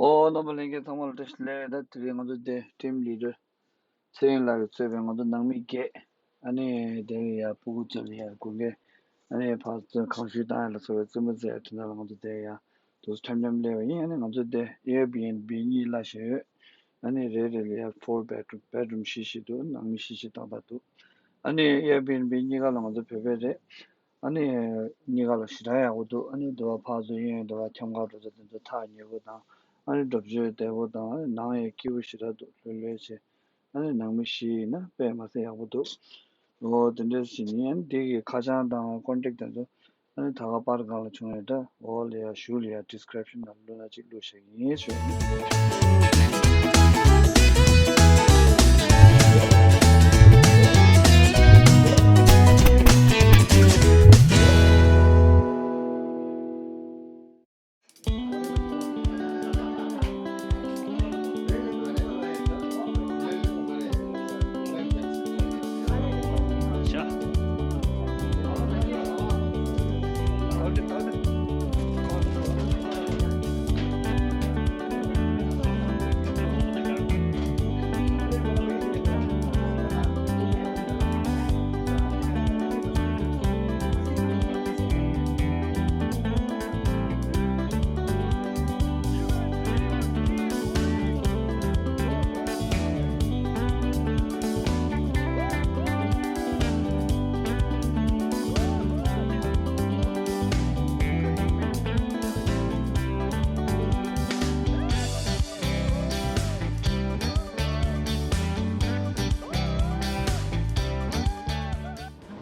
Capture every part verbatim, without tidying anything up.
ཨོ། རྣམ་པ་ལྷན་རྒྱས་ཚང་མ་ལ་བཀྲ་ཤིས་བདེ་ལེགས། ད་དེ་རིང་ང་ཚོ་དེ་team leader ཚེ་རིང་ལགས་ཀྱིས་གཙོས་པའི་ང་ཚོ་ནང་མི་བརྒྱད། ཨ་ནི་དེ་ལ་ཡ་སྤུ་གུ་ཚོ་ལ་ཡ་དགོས་མཁན། ཨ་ནི་ཕར་ཚུར་གང་ཞུས་བཏང་ཡ་ལ་སོགས་པའི་རྩེད་མོ་རྩེ་ཡ་དེ་འདྲ་ལ་ང་ཚོ་དེ་ཡ་དུས་འཁྱམ་འཁྱམ་སླེབས་པ་ཡིན། ཨ་ནི་ང་ཚོ་དེ་Airbnb གཉིས་གླ་བཞག་ཡོད། ཨ་ནི་རེ་རེ་ལ་ཡ་four bedroom, bedroom བཞི་བཞི་འདུག་ནང་མི་བཞི་བཞི་ཏག་ཏག་འདུག་ཨ་ནི་Airbnb གཉིས་ཀ་ལ་ང་ཚོ་བོད་པ་རེད། ཨ་ནི་གཉིས་ཀ་ལ་ཞེ་དྲག་ཡག་པོ་འདུག་ཨ་ནི་དེ་བ་ཕར་ཚུར་གཡས་གཡོན་དེ་བ་འཁྱམ་ག་འགྲོ་ས་དེ་ཚོ་ཐག་ཉེ་པོ་དང་། ཨ་ནི་འགྲོ་སྤྱོད་བདེ་པོ་དང་། ཨ་ནི་ནང་ཡང་སྐྱིད་པོ་ཞེ་དྲག་འདུག་ལྷོད་ལྷོད་བྱས། ཨ་ནི་ནང་མི་བཞི་ཡིན་ན་དཔེ་མ་ཟད་ཡག་པོ་འདུག་ཨོ་དེ་འདྲ་ཞིག་ཡིན། ཨ་ནི་འདི་གི་ཁ་བྱང་དང་contact དེ་ཚོ་ཨ་ནི་ད་ག་པར་གང་ལ་བྱུང་ཡོད་འདྲ། འོག་ལ་ཡ་གཞུག་ལ་ཡ་description ནང་བླུགས་ན་ཅིག་བླུགས་བཞག་གི་ཡིན་ཞུ།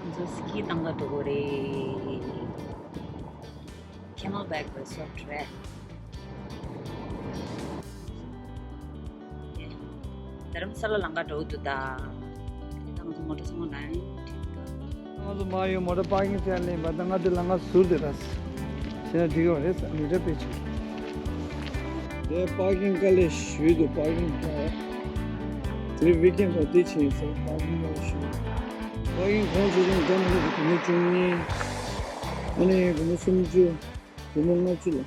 ང་ཚོ་ski གཏོང་ག་འགྲོ་གི་རེད། Camelback Resort རེད། རྡ་རམ་ས་ལ་ལམ་ཁ་འགྲོ་གི་འདུག་ད། ད་ང་ཚོ་མོ་ཊ་ཚང་མ་ལ་ཡིན། ང་ཚོ་མ་ཡོད་མོ་ཊ་པར་ཀིང་ཟེར་ལེན་པ་ད་ང་དེ་ལམ་ཁ་ཟུར་དེ་ར། བྱས་ན་འགྲིག་ཡོད་རེད་ས་མི་འདྲ་དཔེ་ཆུང་། དེ་པར་ཀིང་དཀའ་ལས་ཞུས་འདུག་པར་ཀིང་དཀའ། དེ་weekend ལ་དེ་ཕྱིན་ས་པར་ཀིང་དཀའ་ལས་ཞུས། པར་ཀིང་གོང་ཆེ་ཆུང་འདྲ་མི་འདུག་སྒོར་མོ་བཅུ་གཉིས། ཨ་ནི་སྒོར་མོ་སུམ་ཅུ། སྒོར་མོ་ལྔ་བཅུ་ལ།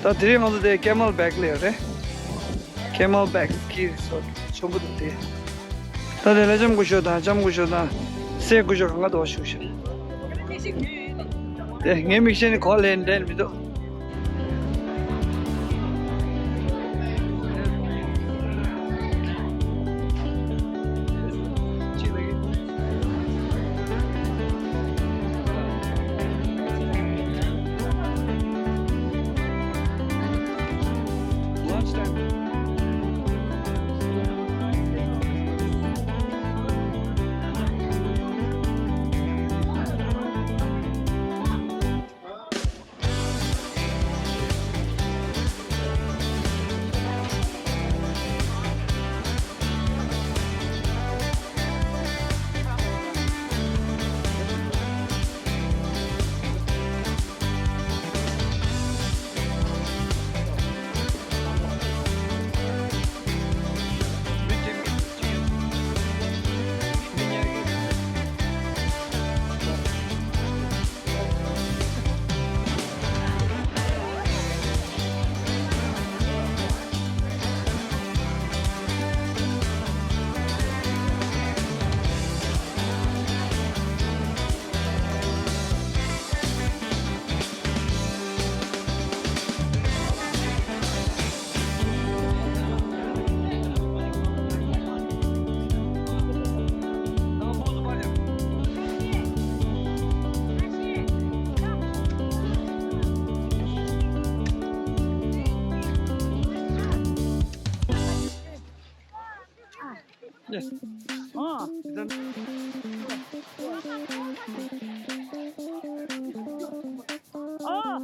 ད་དེ་རིང་ང་ཚོ་དེ་Camelback ལ་ཡོད་རེད། Camelback Ski Resort ཆེན་པོ་འདུག་དེ། ད་དེ་ལ་ལྕམ་སྐུ་ཞབས་དང་ལྕམ་སྐུ་ཞབས་དང་སྲས་སྐུ་ཞབས་གང་ག་འདུག་ཞུ་ཞུ། དེ་ངའི་མིག་ཤེལ་ནི་གོ་ལེན་འདྲེན་མི་འདུག Yes. Ah. Ah.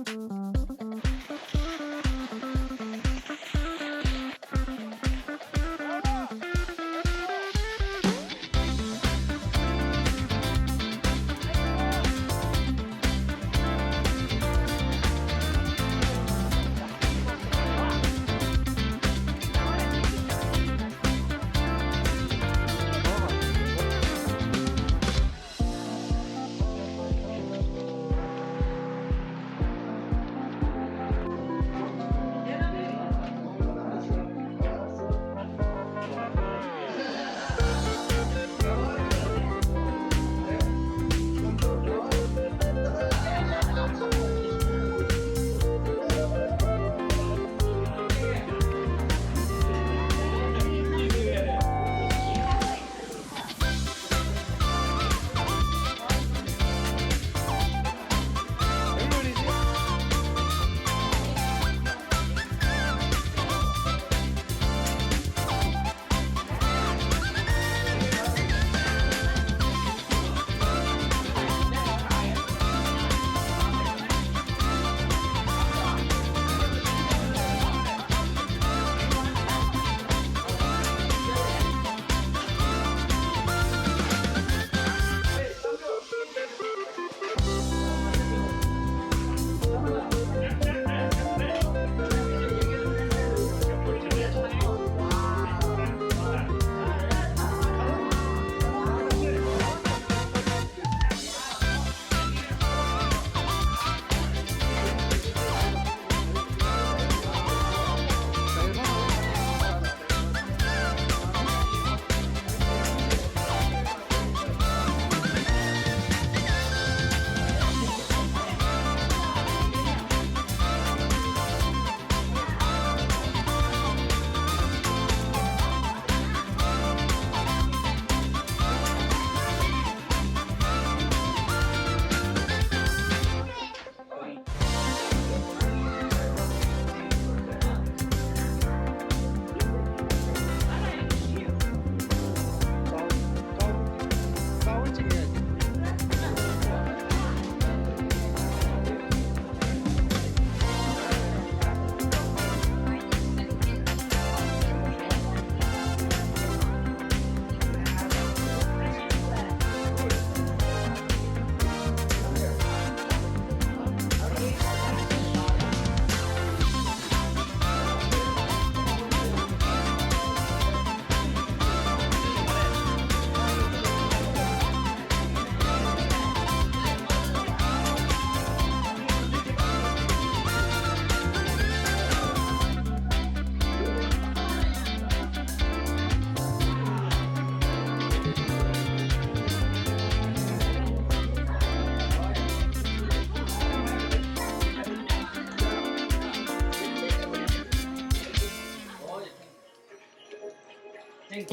You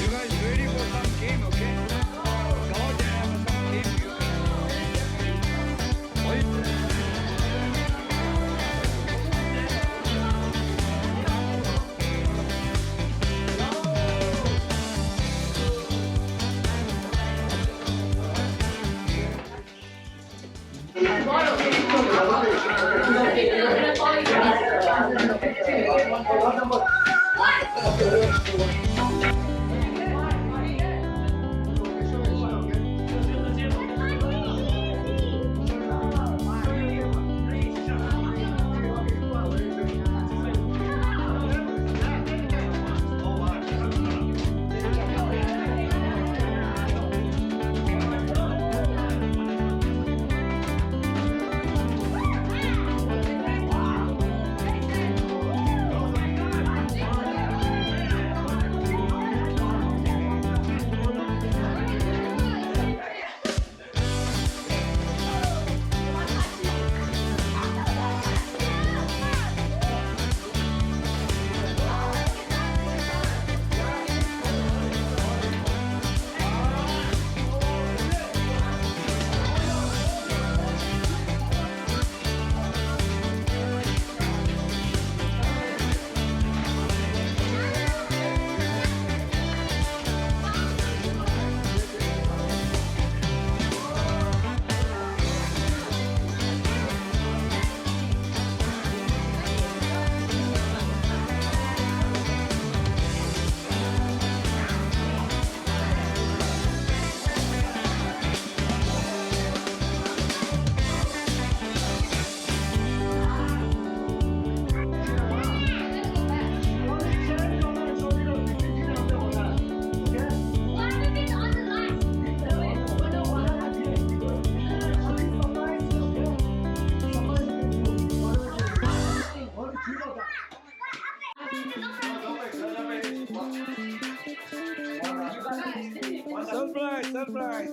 guys ready for some game, okay? Go there, have some game, you guys. Surprise, surprise.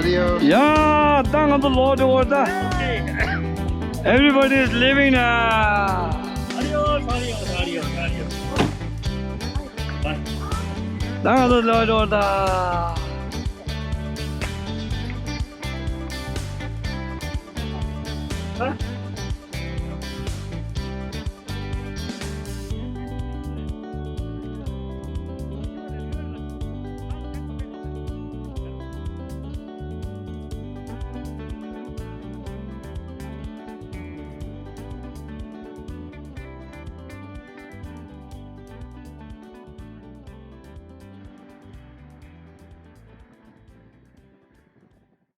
ཡ། ད་ང་ཚོ་ལོག་འགྲོ་བ་ད། Everybody is leaving now. Adios, adios, adios, adios. Bye. ད་ང་ཚོ་ལོག་འགྲོ་བ་ད།